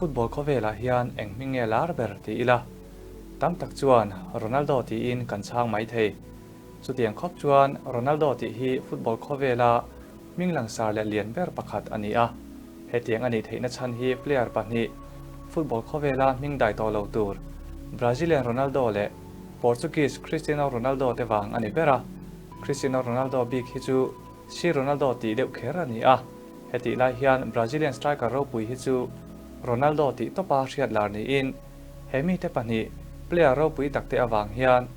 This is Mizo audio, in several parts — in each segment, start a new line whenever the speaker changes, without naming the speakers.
Football khawvelah hian eng hming nge lar ber ti ila, tam tak chuan Ronaldo tiin kan chhang mai thei. Chutiang khawp chuan Ronaldo tih hi football khawvela hming langsar leh lian ber pakhat a ni a. Hetiang a nih theihna chhan hi player pahnih football khawvela hming dai tawh lo tur Brazilian Ronaldo leh Portuguese Cristiano Ronaldo te vang a ni ber a. Cristiano Ronaldo bik hi chu Si Ronaldo tih deuh kher a ni a. Hetih lai hian Brazilian striker ropui hi chu Ronaldo tih tawpa hriat lar niin he mite pahnih player ropui takte avang hian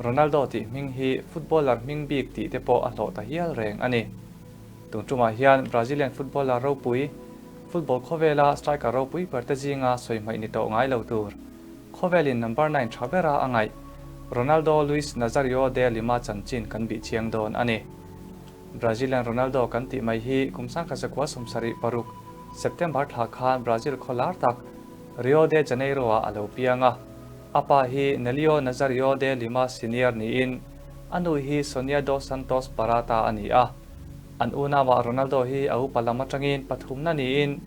Ronaldo tih hming hi footballer hming bik tih te pawh a hlawh ta hial reng a ni. Tun tumah hian Brazilian footballer ropui, football khawvela striker ropui berte zinga sawi hmaih ni tawh ngai lo tur, khawvelin number nine tha bera a ngaih Ronaldo Luis Nazario de Lima chanchin kan bih chiang dawn a ni. Brazilian Ronaldo kan tih mai hi kum 1976 September thla khan Brazil khaw lar tak Rio de Janeiro-ah a lo piang a. A pa hi Nelio Nazario de Lima Senior niin a nu hi Sonia dos Santos Barata a ni a. An unauah Ronaldo hi a upa lam atangin pathumna niin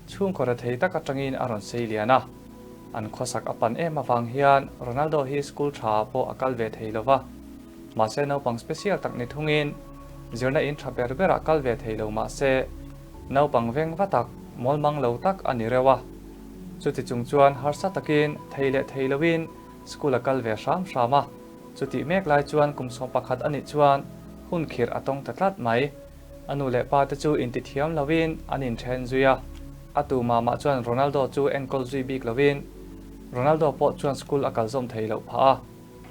chhungkaw rethei tak atangin a rawn sei lian a. An khawsak a pan em avang hian Ronaldo hi school tha ah pawh a kal ve thei lova. Mahse naupang special tak ni thungin zirna in tha ber berah kal ve thei lo mahse naupang veng va tak, mawlmang lo tak a ni reuh a. Chuti chung chuan harsa takin thei leh thei loin school a kal ve hram hram a. Chutih mek lai chuan kum 11 a nih chuan hun khirh a tawng ta tlat mai. A nu leh pa te chu intithiam loin an inthen zui a. A tu mah mah chuan Ronaldo chu enkawl zui bik loin Ronaldo pawh chuan school a kal zawm thei loh phah a.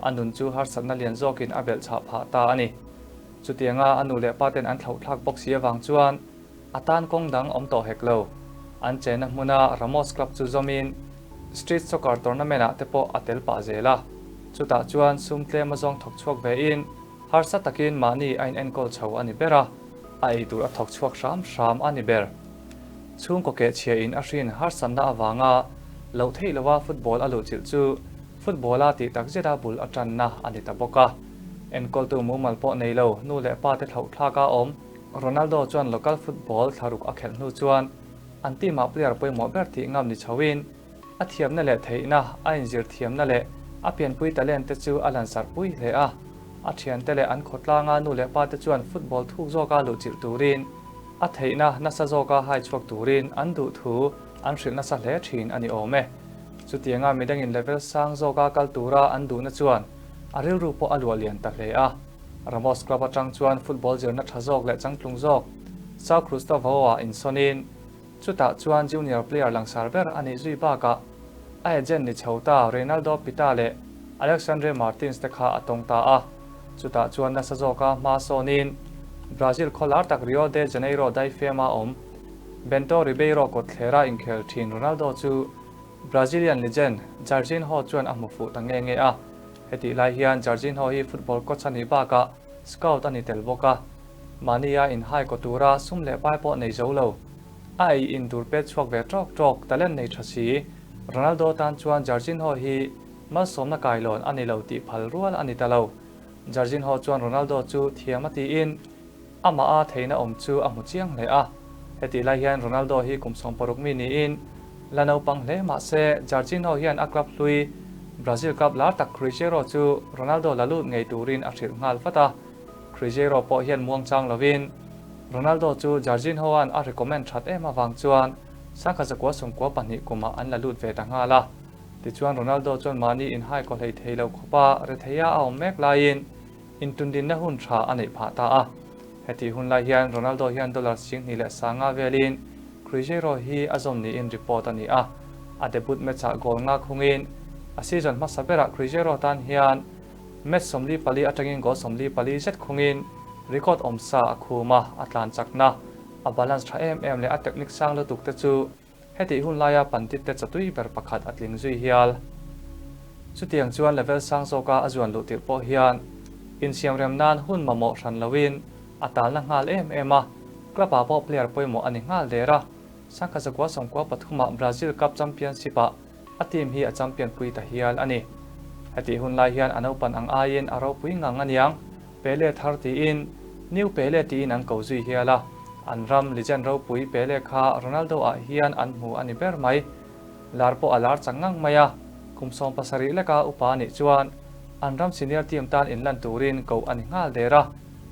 A nun chu harsatna lian zawkin a belh chhah phah ta a ni. Chutianga a nu leh pa ten an thlauhthlak bawk si avang chuan a tan kawng dang awm tawh hek lo. An chenna hmuna Ramos Club chu zawmin Street Soccer Tournament ah te pawh a tel pah zel a. Chutah chuan sum tlem a zawng thawk chhuak vein harsa takin mahni a inenkawl chho a ni ber a, a eitur a thawk chhuak hram hram a ni ber. Chhungkaw kehchhia in a hrin harsatna avanga loh theih loha football a luhchilh chu Football a tih tak zeta bul a tanna a ni ta bawk a. Enkawltu mumal pawh nei lo, nu leh pa te thlauh thlak a awm. Ronaldo chuan local football thlaruk a khelh hnu chuan an team ah player pawimawh ber tih ngam ni chhoin a thiamna leh theihna, a inzir thiamna leh a pianpui talent te chu a lansarh pui hle a. A thiante leh an khawtlanga nu leh pa te chuan football thuk zawka luhchilh turin a theihna nasa zawka hai chhuak turin an duh thu an hrilh nasa hle thin a ni awm e. Chutianga midangin level sang zawka kal tura an duhna chuan a rilru pawh a luah lian ta hle a. Ramos club atang chuan football zirna tha zawk leh changtlung zawk Sao Cristovao-ah insawnin chutah chuan junior player langsar ber a nih zui bakah a agent ni chho ta Reinaldo Pita leh Alexandre Martins te kha a tawng ta a. Chutah chuan nasa zawka hma sawnin Brazil khaw lar tak Rio de Janeiro daifema awm Bento Ribeiro kawtthlera inkhel thin Ronaldo chu Brazilian legend Jairzinho chuan a hmu fuh ta nge nge a. Hetih lai hian Jairzinho hi football coach a nih bakah scout a ni tel bawk a. Mahnia inhai kaw tura sum leh pai pawh nei zo lo. A ei in tur pet chhuak ve tawk tawk talent nei tha si. Ronaldo tan chuan Jairzinho hi malsawmna kailawn a ni lo tih phal rual a ni ta lo. Jairzinho chuan Ronaldo chu thiam a tiin Amah a theihna awm chu a hmu chiang hle a. Hetih lai hian Ronaldo hi kum 60 mi niin la naupang hle mah se Jorginho hian a club hlui Brazil club lar tak Cruzeiro chu Ronaldo la lut ngei turin a hrilh nghal vat a. Cruzeiro pawh hian muangchang lovin Ronaldo chu Jorginho-a'n a recommend that em avang chuan 1992 kumah an la lut ve ta nghal a. Tichuan Ronaldo chuan mahni inhai kaw hlei thei lo khawpa retheia a awm mek laiin Intundinna hun tha a neih phah ta a. Hetih hun lai hian Ronaldo hian dollar 2005 velin Cruzeiro hi a zawm niin report a ni a. A debut match-ah goal nga khungin a season hmasa berah Cruzeiro tan hian match 44 atangin goal 44 zet khungin record awmsa a khum a, a tlan chakna, a balance tha em em leh a technique sang lutuk te chu Hetih hun laia pandit te chatui ber pakhat a tling zui hial. Chutiang chuan level sang zawka a zuan luh tirh pawh hian insiamrem nan hun mamawh hran loin a talna nghal em em a, club ah pawh player pawimawh a ni nghal der a, 1993 ah Brazil Cup Championship ah a team hi a champion pui ta hial a ni. Hetih hun lai hian a naupan ang aiin a ropui ngang aniang. Pele thar tiin New Pele tiin an ko zui hial a, an ram legend ropui Pele kha Ronaldo ah hian an hmu a ni ber mai. Lar pawh a lar chak ngang mai a, kum 17 leka upa a nih chuan an ram senior team tan inlan turin koh a ni nghal der a.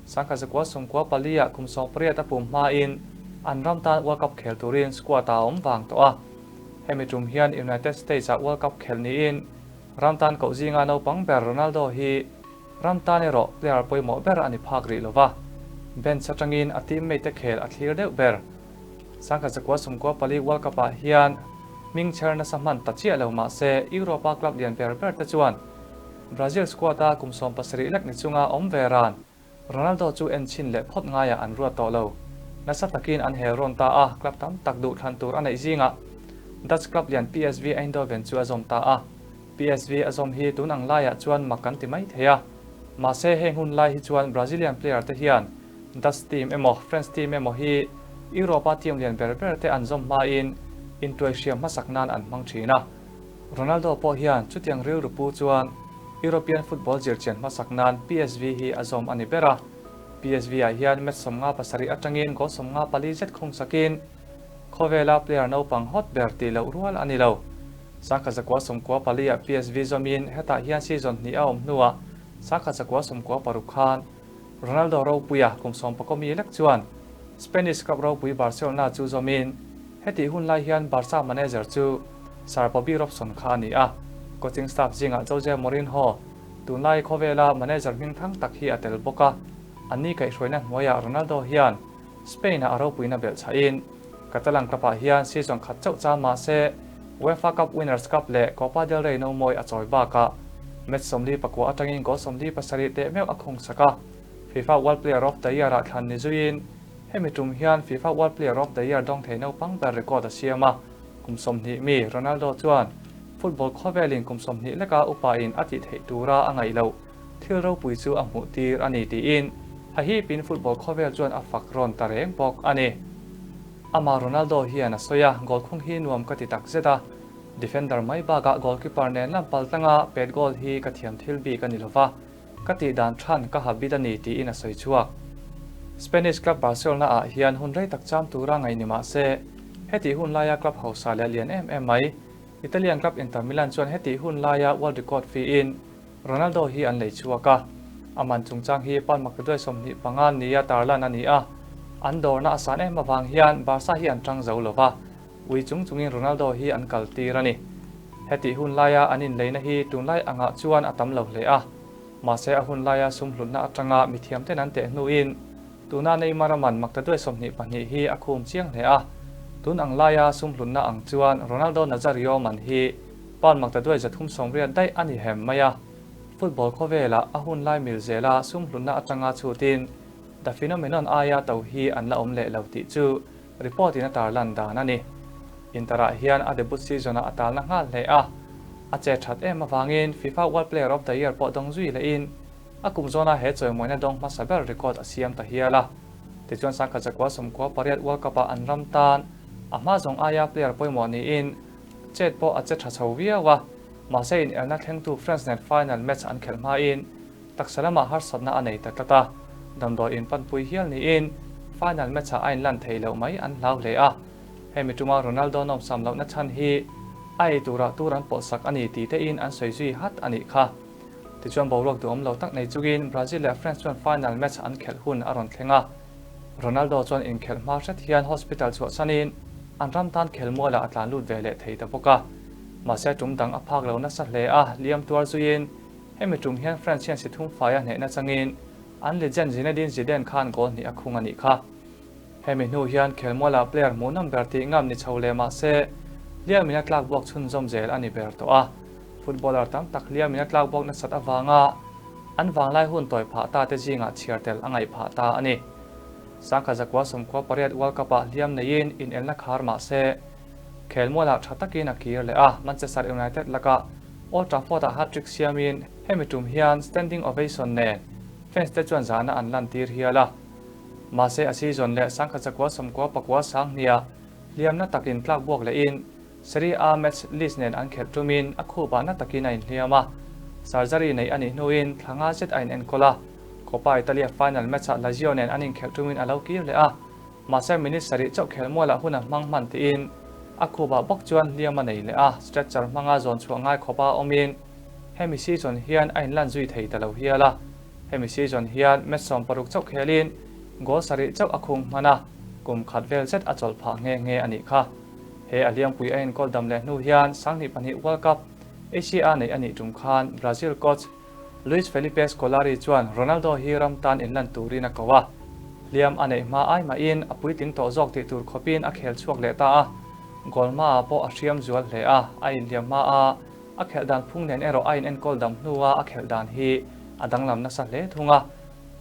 1994 ah kum 18 a pum hmain an ram tan World Cup khel turin squad ah a awm vang tawh a. Hemi tum hian United States ah World Cup khel niin ram tan koh zinga naupang ber Ronaldo hi ram tan erawh player pawimawh ber a ni phak rih lova, bench atangin a teammate te khel a thlir deuh ber. 1994 World Cup ah hian hming chher nasa hman ta chiah lo mah se Europe-a club lian ber ber te chuan Brazil squad-a kum 17 lek ni chunga awm ve ran Ronaldo chu en chhin leh phawt ngaiah an ruat tawh lo. Nasa takin an hel rawn ta a, club tam tak duh thlan tur a neih zingah Dutch club lian PSV Eindhoven chu a zawm ta a. PSV a zawm hi tun ang laiah chuan mak kan ti mai thei a. Mahse heng hun lai hi chuan Brazilian player te hian Dutch team emaw French team emaw hi Europe-a team lian ber ber te an zawm hmain intuai hriam hmasak nan an hmang thin a. Ronaldo pawh hian chutiang rilru pu chuan European football zirchian hmasak nan PSV hi a zawm a ni ber a. PSV ah hian match 57 atangin goal 54 zet khung sakin khawvela player naupang hot ber tih loh rual a ni lo. 1994 ah PSV zawmin hetah hian season hnih a awm hnuah 1996 khan Ronaldo ropuia kum 14 mi lek chuan Spanish club ropui Barcelona chu zawmin hetih hun lai hian Barca manager chu Sir Bobby Robson kha a ni a. Coaching staff zingah Jose Mourinho, tunlai khawvela manager hming thang tak hi a tel bawk a. Anni kaihhruaina hnuaiah Ronaldo hian Spain-ah a ropuina belh chhahin Catalan club-ah hian season khat chauh cham mah se UEFA Cup Winners' Cup leh Copa del Rey nomawi a chawi bakah match 49 atangin goal 47 teh meuh a khung sak a. FIFA World Player of the Year-ah thlan ni zuiin hemi tum hian FIFA World Player of the Year dawng thei naupang ber record a siam a. Kum 20 mi Ronaldo chuan football khawvelin kum 20 leka upain a tih theih tura a ngaih loh thil ropui chu a hmuh tir a ni tiin hahipin football khawvel chuan a fak rawn ta reng bawk a ni. Amah Ronaldo hian a sawi a, goal khung hi nuam ka ti tak zet a, defender mai bakah goalkeeper nen lam pal tlanga pet goal hi ka thiam thil bik a ni lova, ka tih dan than ka ha bit a ni tiin a sawi chhuak. Spanish club Barcelona ah hian hun rei tak cham tura ngaih ni mah se, hetih hun laia club hausa leh lian em em mai Italian club Inter Milan chuan hetih hun laia world record fee in Ronaldo hi an lei chhuak a. A man chungchang hi pound maktaduai 25 nia tarlan a ni a. An dawrna a san em avang hian Barca hi an tang zo lova, ui chung chungin Ronaldo hi an kal tir a ni. Hetih hun laia an inleina hi tunlai angah chuan a tam lo hle a. Mahse a hun laia sum hlutna atanga mithiam ten an teh hnuin tuna Neymar a man maktaduai 22 hi a khum chiang hle a. Tun ang laia sum hlutna ang chuan Ronaldo Nazario man hi pound maktaduai 380 daih a ni hem mai a. Football khawvelah a hun lai mil zela sum hlutna atanga chhutin The Phenomenon aia to hi an la awm leh lo tih chu report in a tarlan dan a ni. Inter-ah hian a debut season-ah a talna nghal hle a. A che that em avangin FIFA World Player of the Year pawh dawng zui lehin a kum zawna he chawimawina dawng hmasa ber record a siam ta hial a. Tichuan 1998 World Cup-ah an ram tan a hma zawng aia player pawimawh niin chet pawh a che tha chho viau a. Mahse inelna thlengtu France nen final match an khelh hmain taksa lamah harsatna a nei ta tlat a. Damdawi inpanpui hial niin final match-ah a inlan thei loh mai an hlau hle a. Hemi tuma Ronaldo nawmsam lohna chhan hi a ei turah tur an pawlhsak a ni tih tein an sawi zui hat a nih kha. Tichuan boruak duhawm lo tak nei chungin Brazil leh France chuan final match an khelh hun a rawn thleng a. Ronaldo chuan inkhelh hma hret hian hospital chhuahsanin an ram tan khelmualah a tlan lut ve leh thei ta bawk a. Mahse tum dang a phak lo nasa hle a, liam tuar zuiin hemi tum hian France hian si thum fai a hnehna changin an legend Zinedine Zidane khan goal hnih a khung a nih kha. Hemi hnu hian khelmualah player hmuhnawm ber tih ngam ni chho leh mah se hliamin a tlak buak chhunzawm zel a ni ber tawh a. Footballer tam tak hliamin a tlak buak nasat avanga an vanglai hun tawi phah ta te zingah chhiar tel a ngaih phah ta a ni. 1998 World Cup-ah hliam neiin inelna khar mah se khelmualah tha takin a kir leh a, Manchester United lakah Old Trafford-ah hat-trick siamin hemi tum hian standing ovation nen fans te chuan zahna an lantir hial a. Mahse a season leh 1999 sanghnia hliamna takin tlak buak lehin Serie A match Leeds nen an khelh tumin a khupah na takin a inhliam a. Surgery neih a nih hnuin thla nga zet a inenkawl a. Coppa Italia final match-ah Lazio nen an inkhelh tumin a lo kir leh a. Mahse minute sarih chauh khelmualah hun a hmang hman tiin A khupah bawk chuan hliam a nei leh a, stretcher hmanga zawn chhuah ngai khawpa awmin hemi season hian a inlan zui thei ta lo hial a. Hemi season hian match 60 chauh khelin goal sarih chauh a khung hman a, kum khat vel zet a chawlh phah nghe nghe a nih kha. He a hliampui a enkawl dam leh hnu hian 2002 World Cup Asia neih a nih tum khan Brazil coach Luiz Felipe Scolari chuan Ronaldo hi ram tan inlan turin a ko a, hliam a neih hma ai mahin a puitling tawh zawk tih tur khawpin a khel chhuak leh ta a, goal hmaah pawh a hriam zual hle a, a inhliam hma a, a khelh dan phung nen erawh a inenkawl dam hnua a khelh dan hi a danglam nasa hle thung a,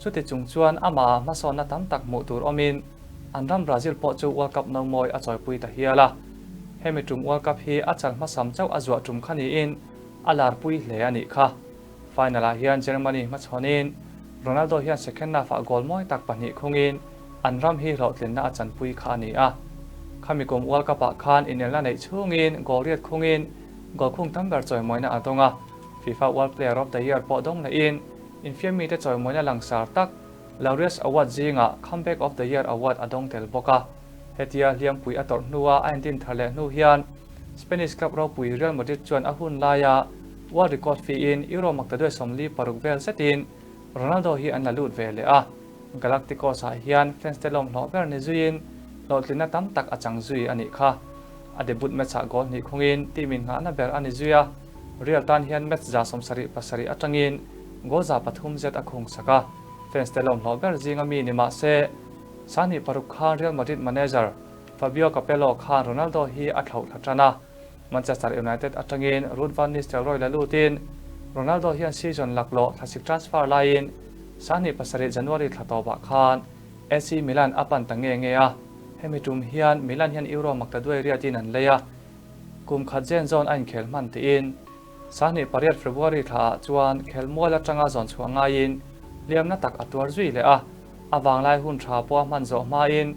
chuti chung chuan amah hmasawnna tam tak hmuh tur awmin an ram Brazil pawh chu World Cup no mawi a chawipui ta hial a, hemi tum World Cup hi a chal hmasam chauh a zuah tum kha niin a larpui hle a nih kha. Final ah hian Germany hmachhawnin Ronaldo hian second half ah goal mawi tak pahnih khungin an ram hi hlawhtlinna a chanpui kha a ni a. Khami kum World Cup ah khan inelna neih chhungin goal riat khungin goal khung tam ber chawimawina a dawng a. FIFA World Player of the Year pawh dawng lehin infiammi te chawimawina langsar tak Laureus Award zingah Comeback of the Year Award a dawng tel bawk a. Hetia hliampui a tawrh hnua a intin thar leh hnu hian Spanish club ropui Real Madrid chuan a hun laia world record fee-in Euro maktaduai 46 vel zetin Ronaldo hi an la lut ve leh a. Galacticos-ah hian fans te lawm hlawh ber ni zuiin hlawhtlinna tam tak a chang zui a nih kha. A debut match-ah goal hnih khungin team innghahna ber a ni zui a, Real tan hian match 77 atangin goal 300 zet a khung sak a. Fans te lawm hlawh ber zinga mi ni mah se, 26 khan Real Madrid manager Fabio Capello khan Ronaldo hi a thlauh thla tan a, Manchester United atangin Ruud van Nistelrooy la lutin Ronaldo hian season laklawh thlasik transfer laiin 27 January thla tawpah khan AC Milan a pan ta nge nge a, hemi tum hian Milan hian Euro maktaduai riatin an lei a, kum khat zen zawn a inkhel hman tiin 28 February thlaah chuan khelmual atanga zawn chhuah ngaiin hliamna tak a tuar zui leh a. A vanglai hun tha pawh a hman zawh hmain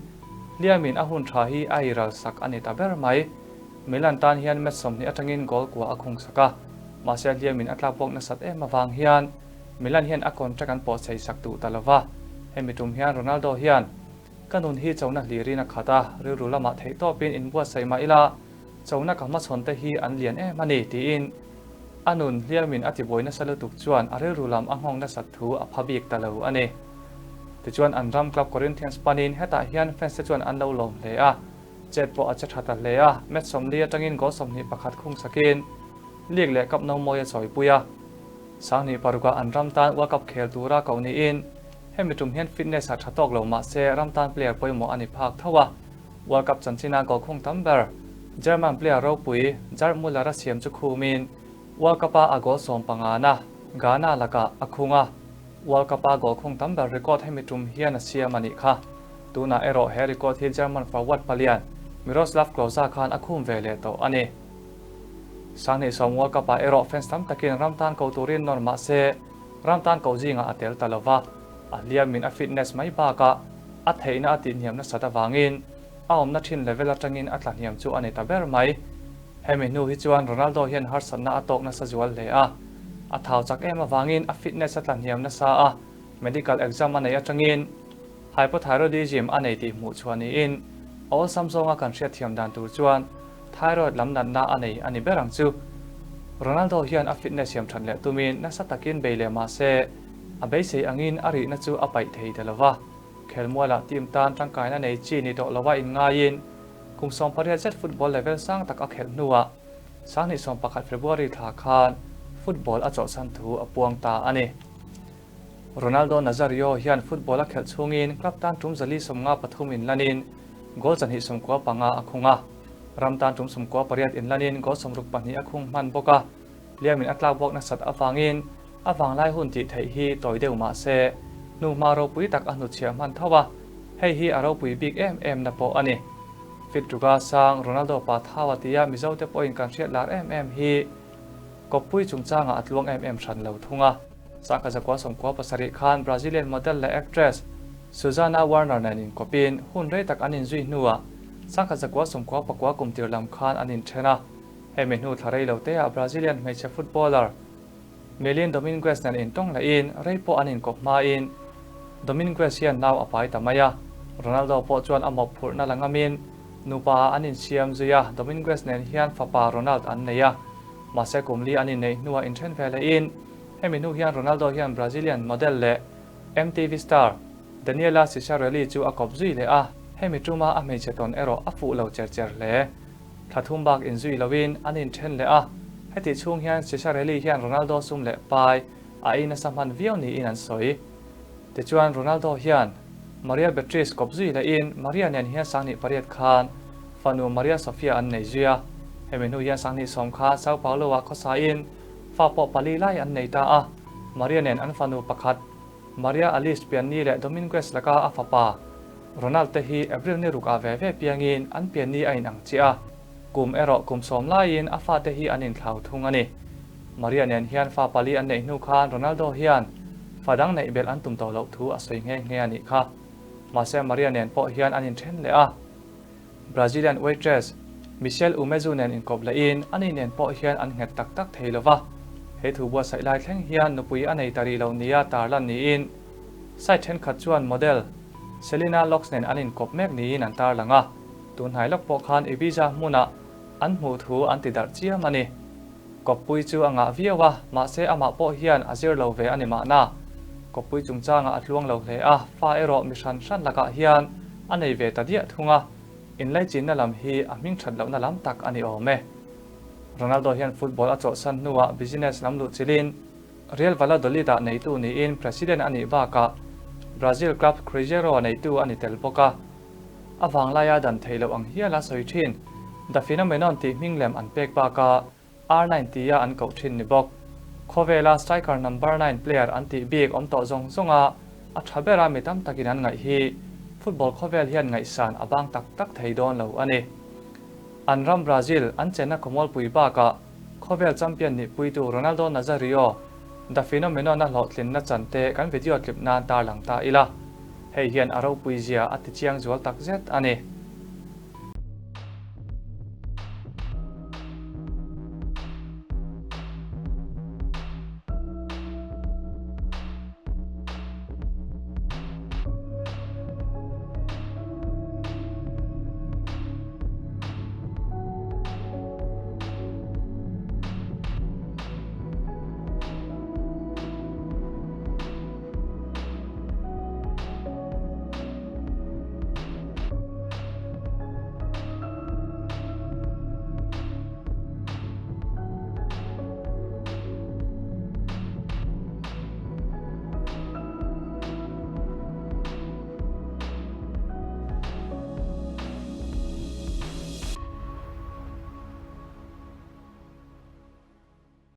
hliamin a hun tha hi a iral sak a ni ta ber mai. Milan tan hian match 20 atangin goal kua a khung sak a, mahse hliamin a tlak bawk nasat em avang hian Milan hian a contract an pawh chei sak duh ta lova. Hemi tum hian Ronaldo hian, Ka nun hi chona hlirin a khat a, rilru lamah theihtawpin inbuatsaih mah ila, chona ka hmachhawn te hi an lian em a ni, tiin a nun hliamin a tibuai nasa lutuk chuan a rilru lam a nghawng nasat thu a pha bik ta lo a ni. Tichuan an ram club Corinthians panin hetah hian fans te chuan an lo lawm hle a, chet pawh a che tha ta hle a, match 40 atangin goal 21 khung sakin league leh cup no mawi a chawipui a. 2006ah an ram tan World Cup khel tura koh niin hemi tum hian fitness a tha tawk lo mah se ram tan player pawimawh a ni phak tho a. World Cup chanchina goal khung tam ber German player ropui Gerd Muller a siam chu khumin World Cup-a a goal 15na Ghana lakah a khung a, World Cup-a goal khung tam ber record hemi tum hian a siam a nih kha. Tunah erawh he record hi German forward palian Miroslav Klose khan a khum ve leh tawh a ni. 2010 World Cup-ah erawh fans tam takin ram tan ko turin nawr mah se ram tan ko zingah a tel ta lo va, a hliamin a fitness mai bakah a theihna a tihhniam nasat avangin a awmna thin level atangin a tlahniam chu a ni ta ber mai. Hemi hnu hi chuan Ronaldo hian harsatna a tawk nasa zual hle a, a thau chak em avangin a fitness a tlahniam nasa a, medical exam a neih atangin hypothyroidism a nei tih hmuh chhuah niin a awlsam zawnga kan hriatthiam dan tur chuan thyroid lam natna a nei a ni ber ang chu. Ronaldo hian a fitness siam that leh tumin nasa takin bei leh mah se a beisei angin a rihna chu a paih thei ta lova. Khelmualah team tan tangkaina nei chi ni tawh lova inngaiin kum 18 zet football level sang tak a khelh hnuah 2011 February thla khan football a chawlhsan thu a puang ta a ni. Ronaldo Nazario hian football a khelh chhungin club tan tum 453 inlanin goal 295 a khung a, ram tan tum 98 inlanin goal 62 a khung hman bawk a, hliamin a tlak bawk nasat avangin a vanglai hun tih theih hi tawi deuh mah se hnuhma ropui tak a hnutchhiah hman tho a, hei hi a ropui bik em em na pawh a ni. Fit ruga sang Ronaldo pa thau a tia Mizo te pawhin kan hriat lar em em hi kawppui chungchangah a tluang em em hran lo thung a. 1997 khan Brazilian model leh actress Suzana Werner nen inkawpin hun rei tak an inzui hnuah 1999 kum tir lam khan an inthen a. Hemi hnu thla rei lo teah Brazilian hmeichhe footballer Melin Dominguez nen intawng lehin rei pawh an inkawp hmain Dominguez hian nau a pai ta mai a, Ronaldo pawh chuan a mawhphurhna la ngamin Nupa ah an insiam zui a, Dominguez nen hian fapa Ronald an nei a. Mahse kum li an inneih hnuah inthen ve lehin hemi hnu hian Ronaldo hian Brazilian model leh MTV star Daniela Cicciarelli chu a kawp zui leh a, hemi tuma a hmeichhe tawn erawh a fuh lo cher cher hle. Thla thum bak inzui loin an inthen leh a, hetih chhung hian Cicciarelli hian Ronaldo sum leh pai a ei nasa hman viau niin an sawi. Tichuan Ronaldo hian Maria Beatriz kawp zui lehin Maria nen hian 2008 khan fanu Maria Sofia an nei zui a, hemi hnu hian 2010 khan Sao Paulo-ah khawsain fa pawh pali lai an nei ta a, Maria nen an fanu pakhat Maria Alice pianni leh Dominguez laka a fapa Ronald te hi April ni rukah ve ve piangin an pianni a inang chiah a, kum erawh kum sawm laiin a fate hi an inthlau thung a ni. Maria nen hian fa pali an neih hnu khan Ronaldo hian fa dang neih belh an tum tawh loh thu a sawi nghe nghe a nih kha. Mahse Maria nen pawh hian an inthen leh a. Brazilian waitress Michelle Umezu nen inkawp lehin ani nen pawh hian an nghet tak tak thei lo va. He thu buatsaih lai thleng hian nupui a nei ta rih lo nia tarlan niin site thenkhat chuan model Selena Locks nen an inkawp mek niin an tarlang a. Tunhnai lawk pawh khan Ibiza hmunah an hmuh thu an ti darh chiam a ni. Kawppui chu a ngah viau a, mahse amah pawh hian a zir lo ve a ni mahna. Kawppui chungchangah a tluang lo hle a, fa erawh mi hran hran lakah hian a nei ve ta diah thung a, inlaichinna lam hi a hming that lohna lam tak a ni awm e. Ronaldo hian football a chawlhsan hnuah business lam luh chilin Real Valladolid-ah neitu niin president a nih bakah Brazil club Cruzeiro neitu a ni tel bawk a. A vanglaia dan theih loh ang hiala sawi thin, The Phenomenon tih hming lem an pek bakah R9 tia an koh thin ni bawk. Khawvela striker number nine player an tih bik awm tawh zawng zawnga a tha bera mi tam takin an ngaih hi football khawvel hian ngaihsan a bang tak tak thei dawn lo a ni. An ram Brazil an chenna khawmualpui bakah khawvel champion nihpuitu Ronaldo Nazario The Phenomenon-a hlawhtlinna chan te kan video tlip nan tarlang ta ila. Hei hian a ropui zia a ti chiang zual tak zet a ni.